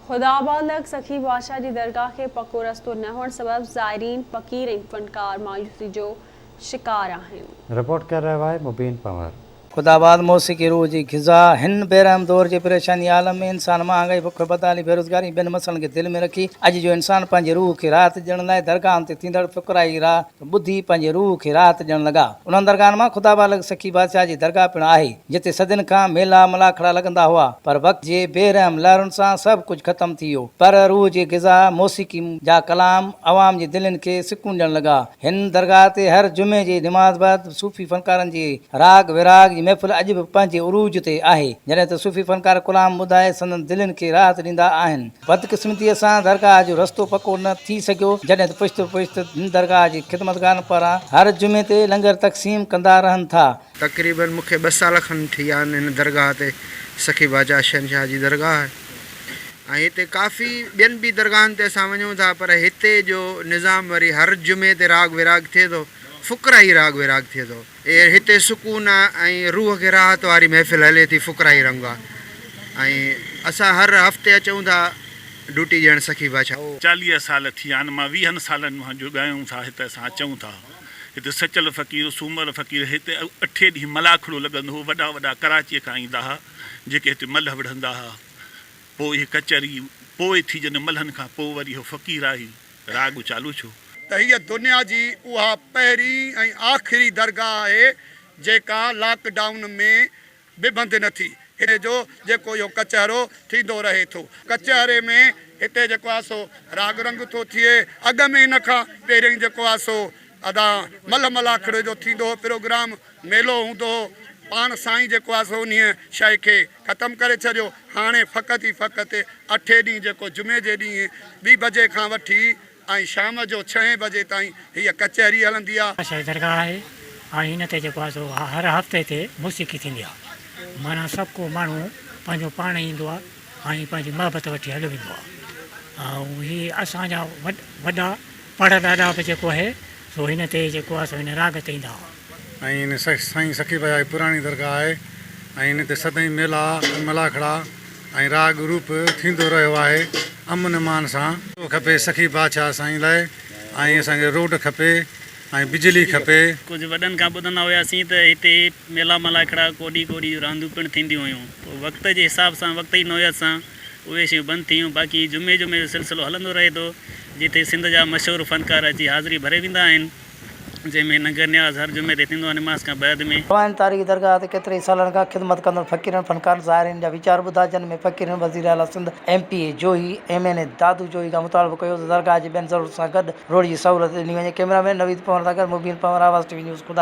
خدا آباد لڳ سخي بادشاهه جي درگاهه کي پڪو رستو نه هئڻ سبب زائرين، فقير ۽ فنڪار مايوسي جو شڪار آهن. رپورٽ ڪري رهيو آهي مبين پنهور. خدا آباد موسيقي روح جي غذا، هن بي رحم دور جي پريشاني عالم ۾ انسان مهانگائي، بک، بدحالي، بيروزگاري ۽ ٻين مسئلن کي دل ۾ رکي اڄ جو انسان پنهنجي روح کي راحت ڏيڻ لاء درگاهن تي ٿيندڙ فقرائي راڳ ٻڌي پنهنجي روح کي راحت ڏيڻ لڳا. انهن درگاهن مان خدا آباد لڳ سخي بادشاهه جي درگاهه پڻ آهي. جتي صدين کان ميلا ملاکڙا لڳندا هئا، پر وقت جي بي رحم لهرن سان سڀ ڪجهه ختم ٿي ويو. پر روح جي غذا موسيقي جا ڪلام عوام جي دلين کي سڪون ڏيڻ لڳا. هن درگاهه تي هر جمعي جي نماز بعد صوفي فنڪارن جي راڳ ويراڳ جي محفل اڄ به پنهنجي عروج تي آهي. جڏهن ته صوفي فنڪار ڪلام ٻڌائي سندن دلين کي راحت ڏيندا آهن. بدقسمتيء سان درگاهه جو رستو پڪو نه ٿي سگهيو، جڏهن ته پشت به پشت هن درگاهه جي خدمتگارن پاران هر جمعي تي لنگر تقسيم ڪندا رهن ٿا. تقريبن مون کي ٻه سال کن ٿي ويا آهن هن درگاهه تي سخي باچا شهنشاهه جي درگاهه آهي ۽ هتي ڪافي ٻين به درگاهن تي اسان وڃون ٿا پر هتي جو نظام وري هر جمعي تي راڳ ويراڳ ٿئي ٿو فقرائي راڳ ويراڳ ٿئي ٿو. هتي سڪون ۽ روح کي راحت واري محفل هلي ٿي فقرائي رنگ آ ۽ اسان هر هفتي اچون ٿا ڊوٽي ڏيڻ سخي بادشاهه. 40 سال ٿي ويا آهن مان ويهن سالن کان جو ڳايون ٿا هت اسان اچون ٿا هتي سچل فقير سومر فقير هتي اٺين ڏينهن ملاکڙو لڳندو هو وڏا وڏا ڪراچيء کان ايندا ها جيڪي هتي ملهه وڙهندا ها پوء اهي ڪچهري پوء ٿي جڏهن ملهن کان پوء وري اهو فقيرائي راڳ چالو ٿيو. ته هيء دنيا جي اها پهرين ۽ آخري درگاهه آهي جيڪا لاڪ ڊائون ۾ به بند نه ٿي. هتي جو جيڪو اهو ڪچهرو ٿيندو رهي ٿو. ڪچهري ۾ هتي جيڪو آهي سو راڳ رنگ ٿو ٿئي. اڳ ۾ هن کان پهرين جيڪو آهي سو ادا ملهه ملاکڙي جو ٿيندو هو پروگرام، ميلو هوندو هو. پاڻ سائين جيڪو آهي سو انهيء شيء کي ختم ڪري ڇڏيو. هاڻي فقط ئي فقط اٺين ڏينهن جيڪو جمعي جي ڏينهن ٻي بجي کان وٺي ۽ شام جو ڇهين بجي تائين هيء ڪچهري هلندي آ. شاهي درگاهه آهي ۽ هن تي جيڪو آهي سو هر هفتي تي موسيقي ٿيندي آهي معنيٰ سڀ ڪو ماڻهو پنهنجو پاڻ ايندو آهي ۽ پنهنجي محبت وٺي هليو ويندو آهي ۽ هي اسان جا وڏا پڙ ڏاڏا به جيڪو آهي سو هن تي جيڪو آهي سو هن راڳ تي ايندا هئا. ۽ هن سائين سخي ڀاء جي پراڻي درگاهه آهي ۽ هن تي سدائين ميلا ۽ ملاکڙا ۽ راڳ روپ ٿيندو رهيو آهي امن امان سان. کپي سخي بادشاهه سائين لاء ۽ اسان کي روڊ کپي ۽ بجلي کپي. ڪجهه وڏن کان ٻڌندا هياسين ته هتي ميلا ملاکڙا ڪوڏي ڪوڏي جون رانديون پڻ ٿينديون هيون پوء وقت جي حساب سان وقت جي نوعيت سان اهي شيون بند ٿي ويون باقي جمعي جمعي جو سلسلو هلندو رهي ٿو جتي سنڌ جا مشهور فنڪار اچي حاضري ڀري ويندا آهن. جنهن ۾ ننگر نياز هر جمعي تي ٿيندو آهي نماز کان بعد ۾. روائن تاريخي درگاهه تي ڪيترائي سالن کان خدمت ڪندڙ فقيرن، فنڪارن، زائرين جا ويچار ٻڌا جن ۾ فقيرن وزير اعليٰ Sindh, M P A Johi, M N A Dadu Johi کان مطالبو ڪيو ته درگاهه جي ٻين ضرورتن سان گڏ روڊ جي سهولت ڏني وڃي ڪئميرا مين نويد پنهور سان گڏ Mubeen Panhwar Awaz T V news خدا.